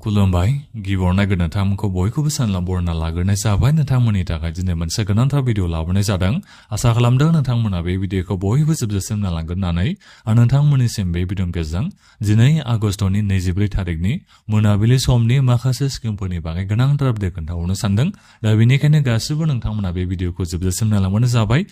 खुलुमबाय गिबियावनो नोंथांमोनखौ बयखौबो सानला बरना लाग्रोनाय जाबाय नोंथांमोननि थाखाय दिनै मोनसे गोनांथार भिडिअ लाबोनाय जादों आसा खालामदों नोंथांमोना बे भिडिअखौ बयबो जोबजासिम नायलांगोन होननानै आं नोंथांमोननिसिम बे भिडिअनि गेजेरजों 2 आगस्तनि 24 थारिखनि मोनाबिलि समनि माखासे स्किमफोरनि बागै गोनांथार आपडेट खोन्थाहरनो सानदों दा बेनिखायनो गासिबो नोंथांमोना बे भिडिअखौ जोबजासिम नायलांबानो जाबाय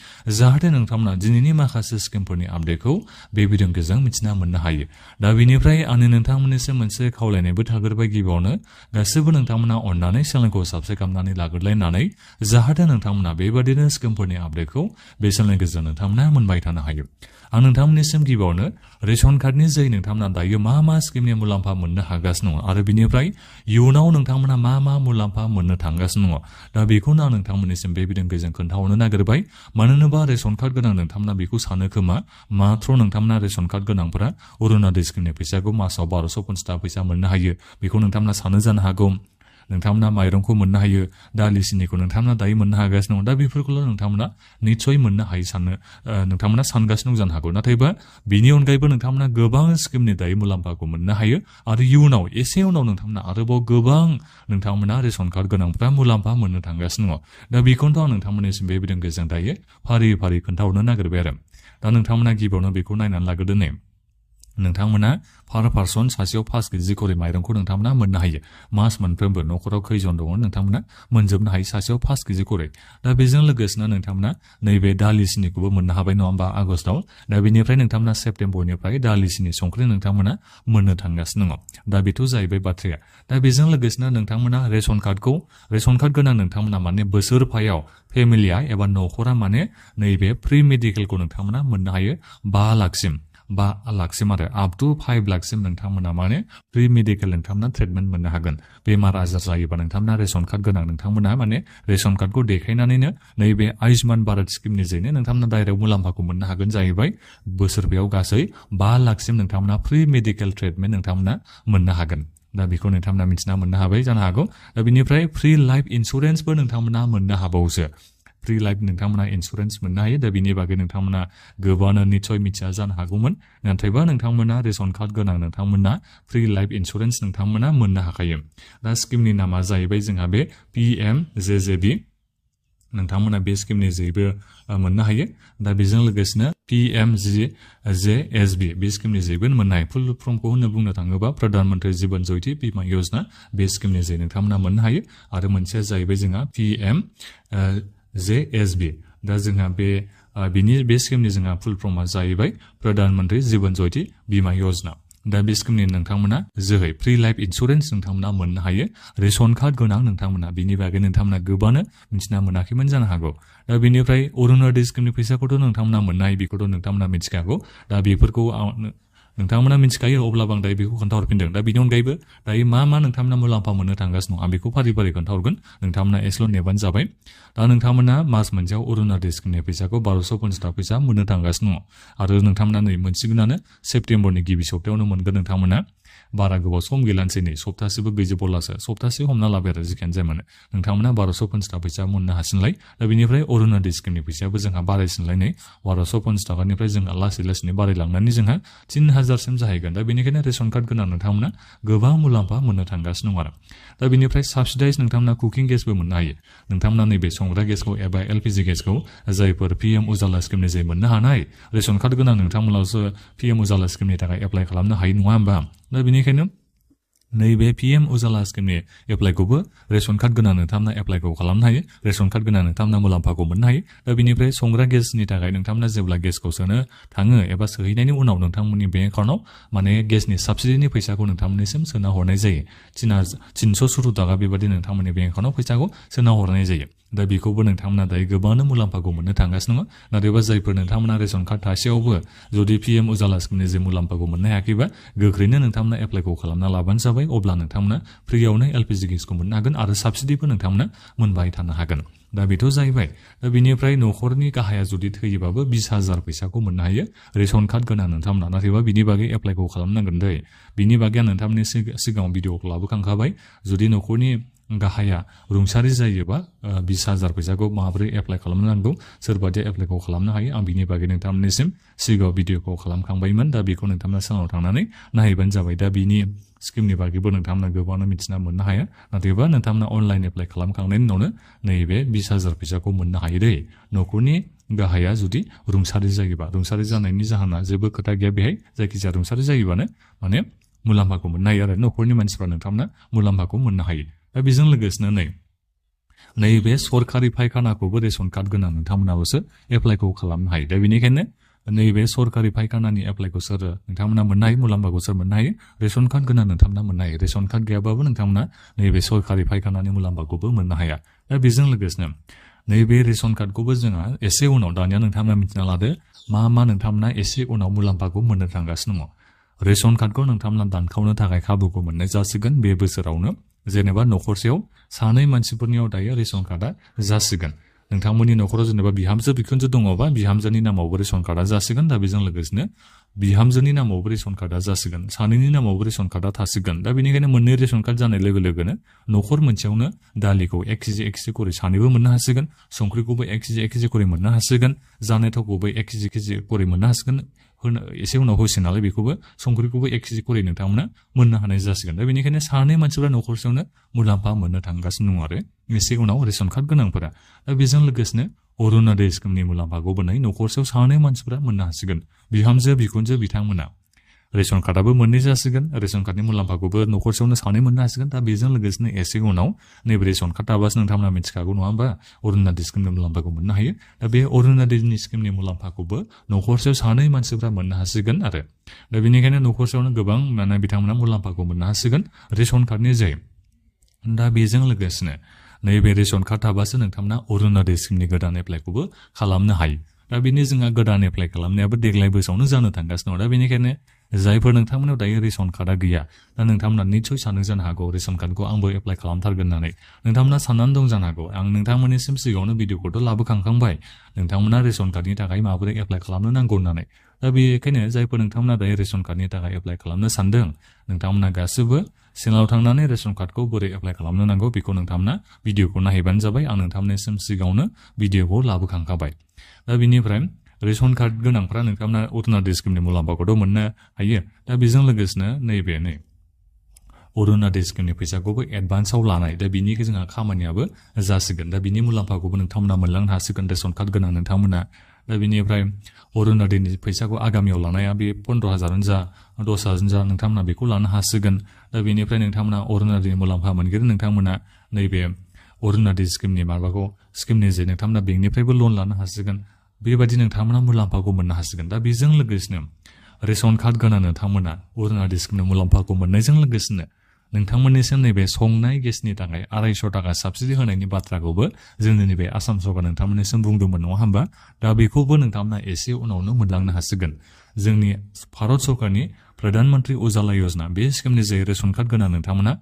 जाहाथे नोंथांमोना दिनैनि माखासे स्किमफोरनि आपडेटखौ बे भिडिअनि गेजेरजों मिथिना मोननो हायो दा बेनिफ्राय आंनि नोंथांमोननिसिम मोनसे खावलायनायबो थाग्रोबाय गिबियावनो गासिबो नोंथांमोना अननानै चेनेलखौ साबस्क्राइब खालामनानै लाग्रोलायनानै जाहाथे नोंथांमोना बेबादिनो स्किमफोरनि आपडेटखौ बे चेनेलनि गेजेरजों नोंथांमोना मोनबाय थानो हायो आं नोंथांमोननिसिम गिबियावनो रेशन कार्डनि जै नोंथांमोना दायो मा स्किमनि मुलाम्फा मोननो हागासिनो दङ आरो बिनिफ्राय इयुनाव नोंथांमोना मा मुलाम्फा मोननो थांगासिनो दङ दा बेखौनो आं नोंथांमोननिसिम बे भिडिअनि गेजेरजों खोन्थाहरनो नागिरबाय मानो होनोबा रेशन कार्ड गोनां नोंथांमोना बेखौ सानो खोमा माथ्र नोंथांमोना रेशन कार्ड गोनांफोरा अरुणोदय स्किमनि फैसाखौ मासाव 1250 थाखा फैसा मोननो हायो बेखौ नोंथांमोना सानो जानो हागौ नोंथांमोना माइरंखौ मोननो हायो दालि सिनिखौ नोंथांमोना दायो मोननो हागासिनो दं दा बेफोरखौल' नोंथांमोना निस्सय मोननो हायो साननो नोंथांमोना सानगासिनो दं जानो हागौ नाथायबा बिनि अनगायैबो नोंथांमोना गोबां स्किमनि दायो मुलाम्फाखौ मोननो हायो आरो इयुनाव एसे उनाव नोंथांमोना आरोबाव गोबां नोंथांमोना रेशन कार्ड गोनांफ्रा मुलाम्फा मोननो थांगासिनो दङ दा बेखौनोथ' आं नोंथांमोननिसिम बे भिडिअनि गेजेरजों दायो फारि खोन्थाहरनो नागिरबाय आरो दा नोंथांमोना गिबियावनो बेखौ नायनानै लाग्रोदो नै नोंथांमोना पार पार्सन सासेयाव 5 केजि खरै माइरंखौ नोंथांमोना मोननो हायो मास मोनफ्रोमबो न'खराव खैजन दङ नोंथांमोना मोनजोबनो हायो सासेयाव 5 केजि खरै दा बेजों लोगोसेनो नोंथांमोना नैबे दालि सिनिखौबो मोननो हाबाय नङा होमबा आगस्टआव दा बेनिफ्राय नोंथांमोना सेप्तेम्बरनिफ्राय दालि सिनि संख्रि नोंथांमोना मोननो थांगासिनो दङ दा बेथ' जाहैबाय बाथ्राया दा बेजों लोगोसेनो नोंथांमोना रेशन कार्ड गोनां नोंथांमोना माने बोसोरफायाव फेमिलिया एबा न'खरा माने नैबे फ्रि मेडिकेलखौ नोंथांमोना मोननो हायो 5 लाखसिम आरो आप टु 5 लाखसिम नोंथांमोना माने फ्रि मेडिकेल नोंथांमोना ट्रिटमेन्ट मोननो हागोन बेमार आजार जायोबा नोंथांमोना रेशन कार्ड गोनां नोंथांमोना माने रेशन कार्डखौ देखायनानैनो नैबे आयुष्मान भारत स्किमनि जैनो नोंथांमोना डाइरेक्ट मुलाम्फाखौ मोननो हागोन जाहैबाय बोसोरफायाव गासै 5 लाखसिम नोंथांमोना फ्रि मेडिकेल ट्रिटमेन्ट नोंथांमोना मोननो हागोन दा बेखौ नोंथांमोना मिथिना मोननो हाबाय जानो हागौ दा बेनिफ्राय फ्रि लाइफ इन्सुरेन्सबो नोंथांमोना मोननो हाबावोसो फ्रि लाइफ नोंथांमोना इन्सुरेन्स मोननो हायो दा बिनि बागै नोंथांमोना गोबांनो निस्सय मिथिया जानो हागौमोन नाथायबा नोंथांमोना रेशन कार्ड गोनां नोंथांमोना फ्रि लाइफ इन्सुरेन्स नोंथांमोना मोननो हाखायो दा स्किमनि नामा जाहैबाय जोंहा बे PMJJB नोंथांमोना बे स्किमनि जेबो मोननो हायो दा बेजों लोगोसेनो PMJSB बे स्किमनि जेबो मोननो हायो फुल फर्मखौ होननो बुंनो थाङोबा प्रधान मन्त्रि जीवन ज्योति बीमा योजना बे स्किमनि जे नोंथांमोना मोननो हायो आरो मोनसेया जाहैबाय जोंहा PMJSB दा जोंहा बे स्किमनि जोंहा फुल फर्मआ जाहैबाय प्रधान मन्त्रि जीवन ज्योति बीमा योजना दा बे स्किमनि नोंथांमोना जोहै फ्रि लाइफ इन्सुरेन्स नोंथांमोना मोननो हायो रेशन कार्ड गोनां नोंथांमोना बिनि बागै नोंथांमोना गोबानो मिथिना मोनाखैमोन जानो हागौ दा बेनिफ्राय अरुणोदय स्किमनि फैसाखौथ' नोंथांमोना मोननो हायो बेखौथ' नोंथांमोना मिथिखागौ दा बेफोरखौ नोंथांमोना मिथिखायो अब्लाबो आं दायो बेखौ खोन्थाहरफिनदों दा बेनि अनगायैबो दायो मा नोंथांमोना मुलाम्फा मोननो थांगासिनो दं आं बेखौ फारि खोन्थाहरगोन नोंथांमोना एसेल' नेबानो जाबाय दा नोंथांमोना मास मोनसेयाव अरुणोदय स्किमनि फैसाखौ 1250 थाखा फैसा मोननो थांगासिनो दङ आरो नोंथांमोना नै मोनसिगोनानो सेप्तेम्बरनि गिबि सप्तायावनो मोनगोन नोंथांमोना बारा गोबाव सम गैलानोसै नै सप्तासेबो गैजोबलासो सप्तासे हमना लाबाय आरो जिखियानो जाया मानो नोंथांमोना 1250 थाखा फैसा मोननो हासिनलाय दा बेनिफ्राय अरुणोदय स्किमनि फैसायाबो जोंहा बारायसिनलाय नै 1250 थाखानिफ्राय जोंहा लासै बारायलांनानै जोंहा 3000 सिम जाहैगोन दा बेनिखायनो रेशन कार्ड गोनां नोंथांमोना गोबां मुलाम्फा मोननो थांगासिनो दं आरो दा बेनिफ्राय साबसिडाइज नोंथांमोना कुकिं गेसबो मोननो हायो नोंथांमोना नैबे संग्रा गेसखौ एबा LPG गेसखौ जायफोर PM उजाला स्किमनि जे मोननो हानाय रेशन कार्ड गोनां नोंथांमोनावसो PM उजाला स्किमनि थाखाय एप्लाइ खालामनो हायो नङा होमबा दा बेनिखायनो नैबे PM उजाला स्किमनि एप्लाइखौबो रेशन कार्ड गोनां नोंथांमोना एप्लाइखौ खालामनो हायो रेशन कार्ड गोनां नोंथांमोना मुलाम्फाखौ मोननो हायो दा बेनिफ्राय संग्रा गेसनि थाखाय नोंथांमोना जेब्ला गेसखौ सोनो थाङो एबा सोहैनायनि उनाव नोंथांमोननि बेंक एकाउन्टआव माने गेसनि साबसिडिनि फैसाखौ नोंथांमोननिसिम सोना हरनाय जायो 370 थाखा बेबादि नोंथांमोननि बेंक एकाउन्टआव फैसाखौ सोना हरनाय जायो दा बेखौबो नोंथांमोना दायो गोबांनो मुलाम्फाखौ मोननो थांगासिनो दङ नाथायबा जायफोर नोंथांमोना रेशन कार्ड थासेयावबो जुदि PM उजाला स्किमनि जे मुलाम्फाखौ मोननो हायाखैबा गोख्रैनो नोंथांमोना एप्लाइखौ खालामना लाबानो जाबाय अब्ला नोंथांमोना फ्रियावनो LPG गेसखौ मोननो हागोन आरो साबसिडिबो नोंथांमोना मोनबाय थानो हागोन दा बेथ' जाहैबाय दा बेनिफ्राय न'खरनि गाहाया जुदि थैयोबाबो 20,000 फैसाखौ मोननो हायो रेशन कार्ड गोनां नोंथांमोना नाथायबा बिनि बागै एप्लाइखौ खालामनांगोन दै बिनि बागै आं नोंथांमोननि सिगाङाव भिडिअखौ लाबोखांखाबाय जुदि न'खरनि गाहाया रुंसारि जायोबा 20,000 फैसाखौ माबोरै एप्लाइ खालामनांगौ सोरबादिया एप्लाइखौ खालामनो हायो आं बिनि बागै नोंथांमोननिसिम सिगाङाव भिडिअखौ खालामखांबायमोन दा बेखौ नोंथांमोना चेनेलाव थांनानै नायहैबानो जाबाय दा बिनि स्किमनि बागैबो नोंथांमोना गोबाङानो मिथिना मोननो हाया नाथायबा नोंथांमोना अनलाइन एप्लाइ खालामखांनायनि उनावनो नैबे 20,000 फैसाखौ मोननो हायो दै न'खरनि गाहाया जुदि रुंसारि जायोबा रुंसारि जानायनि जाहोना जेबो खोथा गैया बेहाय जायखिजाया रुंसारि जायोबानो माने मुलाम्फाखौ मोननो हायो आरो न'खरनि मानसिफ्रा नोंथांमोना मुलाम्फाखौ मोननो हायो दा बेजों लोगोसेनो नैबे सरकारि फायखानाखौबो रेशन कार्ड गोनां नोंथांमोनाबोसो एप्लाइखौ खालामनो हायो दा बेनिखायनो नैबे सरकारि फायखानानि एप्लाइखौ सोर नोंथांमोना मोननो हायो मुलाम्फाखौ सोर मोननो हायो रेशन कार्ड गोनां नोंथांमोना मोननो हायो रेशन कार्ड गैयाबाबो नोंथांमोना नैबे सरकारि फायखानानि मुलाम्फाखौबो मोननो हाया दा बेजों लोगोसेनो नैबे रेशन कार्डखौबो जोंहा एसे उनाव दानिया नोंथांमोना मिथिना लादो मा नोंथांमोना एसे उनाव मुलाम्फाखौ मोननो थांगासिनो दङ रेशन कार्डखौ नोंथांमोना दानखावनो थाखाय खाबुखौ मोननाय जासिगोन बे बोसोरावनो जेनेबा न'खरसेयाव सानै मानसिफोरनियाव दायो रेशन कार्डआ जासिगोन नोंथांमोननि न'खराव जेनेबा बिहामजो बिखुनजो दङबा बिहामजोनि नामावबो रेशन कार्डआ जासिगोन दा बेजों लोगोसेनो बिहामजोनि नामावबो रेशन कार्डआ जासिगोन सानैनि नामावबो रेशन कार्डआ थासिगोन दा बेनिखायनो मोननै रेशन कार्ड जानाय लोगो लोगोनो न'खर मोनसेयावनो दालिखौ 1 केजि करि सानैबो मोननो हासिगोन संख्रिखौबो 1 केजि करि मोननो हासिगोन जानाय थावखौबो 1 केजि करि मोननो हासिगोन एसे उनाव होसिगोन नालाय बेखौबो संख्रिखौबो 1 केजि करि नोंथांमोना मोननो हानाय जासिगोन दा बेनिखायनो सानै मानसिफ्रा न'खरसेयावनो मुलाम्फा मोननो थांगासिनो दङ आरो एसे उनाव रेशन कार्ड गोनांफोरा दा बेजों लोगोसेनो अरुणोदय स्किमनि मुलाम्फाखौबो न'खरसेयाव सानै मानसिफ्रा मोननो हासिगोन बिहामजो बिखुनजो बिथांमोना रेशन कार्डआबो मोननै जासिगोन रेशन कार्डनि मुलाम्फाखौबो न'खरसेयावनो सानै मोननो हासिगोन दा बेजों लोगोसेनो एसे उनाव नैबे रेशन कार्ड थाबासो नोंथांमोना मिथिखागौ नङा होमबा अरुणोदय स्किमनि मुलाम्फाखौ मोननो हायो दा बे अरुणोदयनि स्किमनि मुलाम्फाखौबो न'खरसेयाव सानै मानसिफ्रा मोननो हासिगोन आरो दा बेनिखायनो न'खरसेयावनो गोबां माने बिथांमोना मुलाम्फाखौ मोननो हासिगोन रेशन कार्डनि जै दा बेजों लोगोसेनो नैबे रेशन कार्ड थाबासो नोंथांमोना अरुणोदय स्किमनि गोदान एप्लाइखौबो खालामनो हायो दा बेनि जोंहा गोदान एप्लाइ खालामनायाबो देग्लाय बोसोरावनो जानो थांगासिनो दं दा बेनिखायनो जायफोर नोंथांमोनाव दायो रेशन कार्डआ गैया दा नोंथांमोना निस्सय साननो जानो हागौ रेशन कार्डखौ आंबो एप्लाइ खालामथारगोन होननानै नोंथांमोना साननानै दं जानो हागौ आं नोंथांमोननिसिम सिगाङावनो भिडिअखौथ' लाबोखांबाय नोंथांमोना रेशन कार्डनि थाखाय माबोरै एप्लाइ खालामनो नांगौ होननानै दा बेनिखायनो जायफोर नोंथांमोना दायो रेशन कार्डनि थाखाय एप्लाइ खालामनो सानदों नोंथांमोना गासिबो चेनेलाव थांनानै रेशन कार्डखौ बोरै एप्लाइ खालामनो नांगौ बेखौ नोंथांमोना भिडिअखौ नायहैबानो जाबाय आं नोंथांमोननिसिम सिगाङावनो भिडिअखौ लाबोखांखाबाय दा बेनिफ्राय रेशन कार्ड गोनांफ्रा नोंथांमोना अरुणोदय स्किमनि मुलाम्फाखौथ' मोननो हायो दा बेजों लोगोसेनो नैबे अरुणोदय स्किमनि फैसाखौबो एडभान्सआव लानाय दा बिनि जोंहा खामानियाबो जासिगोन दा बिनि मुलाम्फाखौबो नोंथांमोना मोनलांनो हासिगोन रेशन कार्ड गोनां नोंथांमोना दा बेनिफ्राय अरुणोदयनि फैसाखौ आगामियाव लानाया बे 15,000 जा 10,000 जा नोंथांमोना बेखौ लानो हासिगोन दा बेनिफ्राय नोंथांमोना अरुणोदयनि मुलाम्फा मोनगोन नोंथांमोना नैबे अरुणोदय स्किमनि माबाखौ स्किमनि जे नोंथांमोना बेंकनिफ्रायबो लन लानो हासिगोन बेबायदि नोंथांमोना मुलाम्फाखौ मोननो हासिगोन दा बेजों लोगोसेनो रेशन कार्ड गोनां नोंथांमोना अरुणोदय स्किमनि मुलाम्फाखौ मोननायजों लोगोसेनो नोंथांमोननिसिम नैबे संनाय गेसनि थाखाय 250 थाखा साबसिडि होनायनि बाथ्राखौबो जोंनि नैबे आसाम सरकार नोंथांमोननिसिम बुंदोंमोन नङा होमबा दा बेखौबो नोंथांमोना एसे उनावनो मोनलांनो हासिगोन जोंनि भारत सरकारनि प्रधान मन्त्रि उजाला योजना बे स्किमनि जे रेशन कार्ड गोनां नोंथांमोना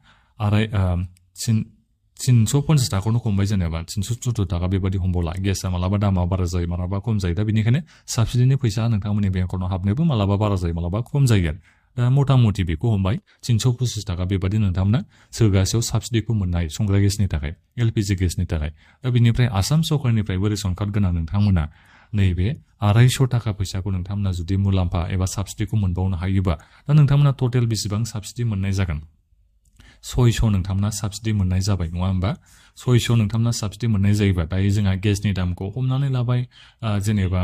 350 थाखाखौनो हमबाय जेनेबा 370 थाखा बेबायदि हमबावला गेसआ मालाबा दामा बारा जायो मालाबा खम जायो दा बेनिखायनो साबसिडिनि फैसा नोंथांमोननि बेंक एकाउन्टआव हाबनोबो मालाबा बारा जायो मालाबा खम जायो दा मथा मथि बेखौ हमबाय 325 थाखा बेबायदि नोंथांमोना सोगासेयाव साबसिडिखौ मोननो हायो संग्रा गेसनि थाखाय एलपिजि गेसनि थाखाय दा बेनिफ्राय आसाम सरकारनिफ्रायबो रेशन कार्ड गोनां नोंथांमोना नैबे 250 थाखा फैसाखौ नोंथांमोना जुदि मुलाम्फा एबा साबसिडिखौ मोनबावनो हायोबा दा नोंथांमोना टटेल बेसेबां साबसिडि मोननाय जागोन 600 नोंथांमोना साबसिडि मोननाय जाबाय नङा होमबा 600 नोंथांमोना साबसिडि मोननाय जायोबा दायो जोंहा गेसनि दामखौ हमनानै लाबाय जेनेबा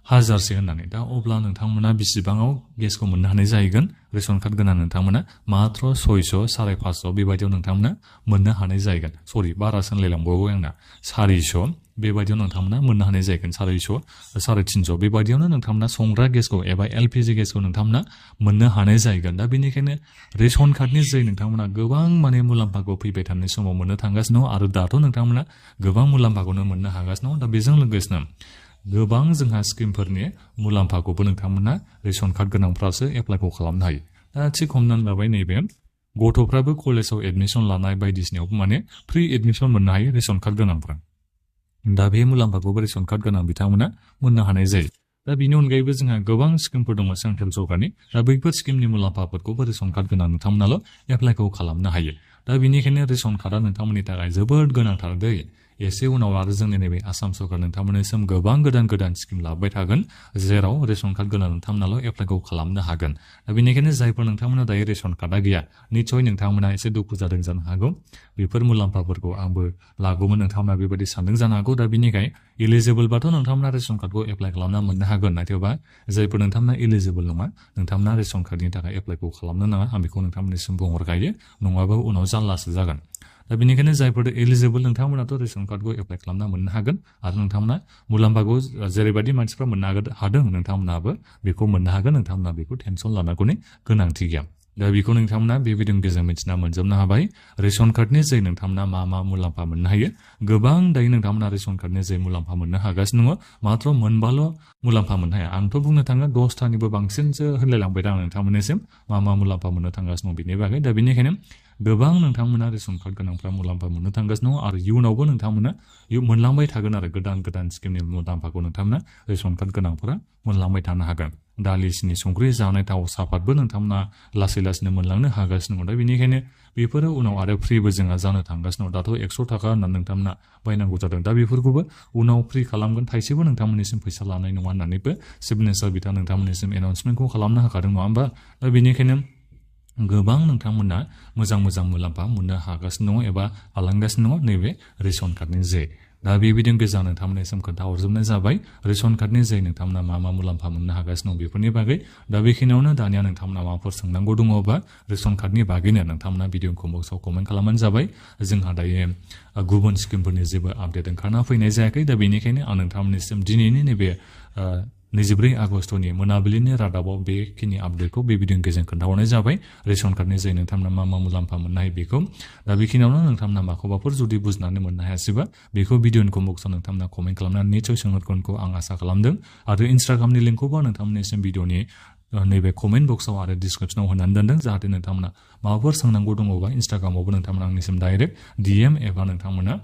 1000 होननानै दा अब्ला नोंथांमोना बेसेबाङाव गेसखौ मोननो हानाय जाहैगोन रेशन कार्ड गोनां नोंथांमोना मात्र 600 550 बेबायदियाव नोंथांमोना मोननो हानाय जाहैगोन सरि बारा सोलायलांबावो आंना 400 बेबायदियाव नोंथांमोना मोननो हानाय जाहैगोन 400 350 बेबायदियावनो नोंथांमोना संग्रा गेसखौ एबा एलपिजि गेसखौ नोंथांमोना मोननो हानाय जाहैगोन दा बेनिखायनो रेशन कार्डनि जै नोंथांमोना गोबां माने मुलाम्फाखौ फैबाय थानाय समाव मोननो थांगासिनो दं आरो दाथ' नोंथांमोना गोबां मुलाम्फाखौनो मोननो हागासिनो दं दा बेजों लोगोसेनो गोबां जोंहा स्किमफोरनि मुलाम्फाखौबो नोंथांमोना रेशन कार्ड गोनांफ्रासो एप्लाइखौ खालामनो हायो दा थिग हमनानै लाबाय नैबे गथ'फ्राबो कलेजाव एडमिसन लानाय बायदिसिनायावबो माने फ्रि एडमिसन मोननो हायो रेशन कार्ड गोनांफ्रा दा बे मुलाम्फाखौबो रेशन कार्ड गोनां बिथांमोना मोननो हानाय जायो दा बेनि अनगायैबो जोंहा गोबां स्किमफोर दङ सेन्ट्रेल सरकारनि दा बैफोर स्किमनि मुलाम्फाफोरखौबो रेशन कार्ड गोनां नोंथांमोनाल' एप्लाइखौ खालामनो हायो दा बेनिखायनो रेशन कार्डआ नोंथांमोननि थाखाय जोबोद गोनांथार दै एसे उनाव आरो जोंनि नैबे आसाम सरकार नोंथांमोननिसिम गोबां गोदान स्किम लाबोबाय थागोन जेराव रेशन कार्ड गोनां नोंथांमोनाल' एप्लाइखौ खालामनो हागोन दा बेनिखायनो जायफोर नोंथांमोना दायो रेशन कार्डआ गैया निसय नोंथांमोना एसे दुखु जादों जानो हागौ बेफोर मुलाम्फाफोरखौ आंबो लागौमोन नोंथांमोना बेबायदि सानदों जानो हागौ दा बेनिखाय इलिजिबोलबाथ' नोंथांमोना रेशन कार्डखौ एप्लाइ खालामना मोननो हागोन नाथायबा जायफोर नोंथांमोना इलिजिबोल नङा नोंथांमोना रेशन कार्डनि थाखाय एप्लाइखौ खालामनो नाङा आं बेखौ नोंथांमोननिसिम बुंहरखायो नङाबा उनाव जारलासो जागोन दा बेनिखायनो जायफोर एलिजिबोल नोंथांमोनाथ' रेशन कार्डखौ एप्लाइ खालामना मोननो हागोन आरो नोंथांमोना मुलाम्फाखौ जेरैबायदि मानसिफ्रा मोननो हादों नोंथांमोनाबो बेखौ मोननो हागोन नोंथांमोना बेखौ टेनसन लानांगौनि गोनांथि गैया दा बेखौ नोंथांमोना बे भिडिअनि गेजेरजों मिथिना मोनजोबनो हाबाय रेशन कार्डनि जे नोंथांमोना मा मुलाम्फा मोननो हायो गोबां दायो नोंथांमोना रेशन कार्डनि जे मुलाम्फा मोननो हागासिनो दङ मात्र मोनबाल' मुलाम्फा मोननो हाया आंथ' बुंनो थाङो 10थानिबो बांसिनसो होनलायलांबाय दा आं नोंथांमोननिसिम मा मुलाम्फा मोननो थांगासिनो दं बेनि बागै दा बेनिखायनो गोबां नोंथांमोना रेशन कार्ड गोनांफ्रा मुलाम्फा मोननो थांगासिनो दं आरो इयुनावबो नोंथांमोना मोनलांबाय थागोन आरो गोदान स्किमनि मुलाम्फाखौ नोंथांमोना रेशन कार्ड गोनांफोरा मोनलांबाय थानो हागोन दालि सिनि संख्रि जानाय थाव सापातबो नोंथांमोना लासैनो मोनलांनो हागासिनो दं दा बेनिखायनो बेफोरो उनाव आरो फ्रिबो जोंहा जानो थांगासिनो दं दाथ' 100 थाखा होननानै नोंथांमोना बायनांगौ जादों दा बेफोरखौबो उनाव फ्रि खालामगोन थाइसेबो नोंथांमोननिसिम फैसा लानाय नङा होननानैबो चिफ मिनिस्टार बिथाङा नोंथांमोननिसिम एनाउन्समेन्टखौ खालामनो होखादों नङा होमबा दा बेनिखायनो गोबां नोंथांमोना मोजां मुलाम्फा मोननो हागासिनो दङ एबा हालांगासिनो दङ नैबे रेशन कार्डनि जे दा बे भिडिअनि गेजेराव नोंथांमोननिसिम खोन्थाहरजोबनाय जाबाय रेशन कार्डनि जे नोंथांमोना मा मुलाम्फा मोननो हागासिनो दं बेफोरनि बागै दा बेखिनियावनो दानिया नोंथांमोना माबाफोर सोंनांगौ दङबा रेशन कार्डनि बागैनो नोंथांमोना भिडिअखौ बक्सआव कमेन्ट खालामबानो जाबाय जोंहा दायो गुबुन स्किमफोरनि जेबो आपडेट ओंखारना फैनाय जायाखै दा बेनिखायनो आं नोंथांमोननिसिम दिनैनि नैबे 24 आगस्टनि मोनाबिलिनि रादाबाव बेखिनि आपडेटखौ बे भिडिअनि गेजेरजों खोन्थाहरनाय जाबाय रेशन कार्डनि जे नोंथांमोना मा मुलाम्फा मोननो हायो बेखौ दा बेखिनियावनो नोंथांमोना माखौबाफोर जुदि बुजिनानै मोननो हायासैबा बेखौ भिडिअनि बक्सआव नोंथांमोना कमेन्ट खालामनानै निसय सोंहरगोनखौ आं आसा खालामदों आरो इन्स्टाग्रामनि लिंकखौबो नोंथांमोननिसिम भिडिअनि नैबे कमेन्ट बक्सआव आरो डिसक्रिपसनाव होनानै दोनदों जाहाथे नोंथांमोना माबाफोर सोंनांगौ दङबा इन्स्टाग्रामावबो नोंथांमोना आंनिसिम डाइरेक्ट DM एबा नोंथांमोना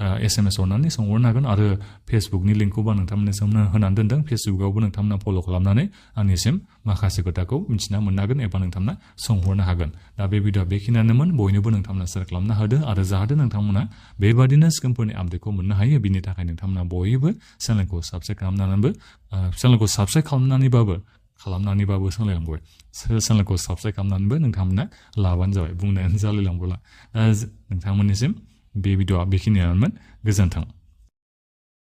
SMS हरनानै सोंहरनो हागोन आरो फेसबुकनि लिंकखौबो नोंथांमोननिसिम होनानै दोनदों फेसबुकआवबो नोंथांमोना फल' खालामनानै आंनिसिम माखासे खोथाखौ मिथिना मोननो हागोन एबा नोंथांमोना सोंहरनो हागोन दा बे भिडिअआ बेखिनियानोमोन बयनोबो नोंथांमोना शेयार खालामना होदो आरो जाहाथे नोंथांमोना बेबादिनो स्किमफोरनि आपडेटखौ मोननो हायो बिनि थाखाय नोंथांमोना बयबो चेनेलखौ साबस्क्राइब खालामनानैबाबो सोलायलांबाय चेनेलखौ साबस्क्राइब खालामनानैबो नोंथांमोना लाबानो जाबाय बुंनायानो जालायलांबोला नोंथांमोननिसिम बे भिडिअआ बेखिनियानोमोन गोजोन्थों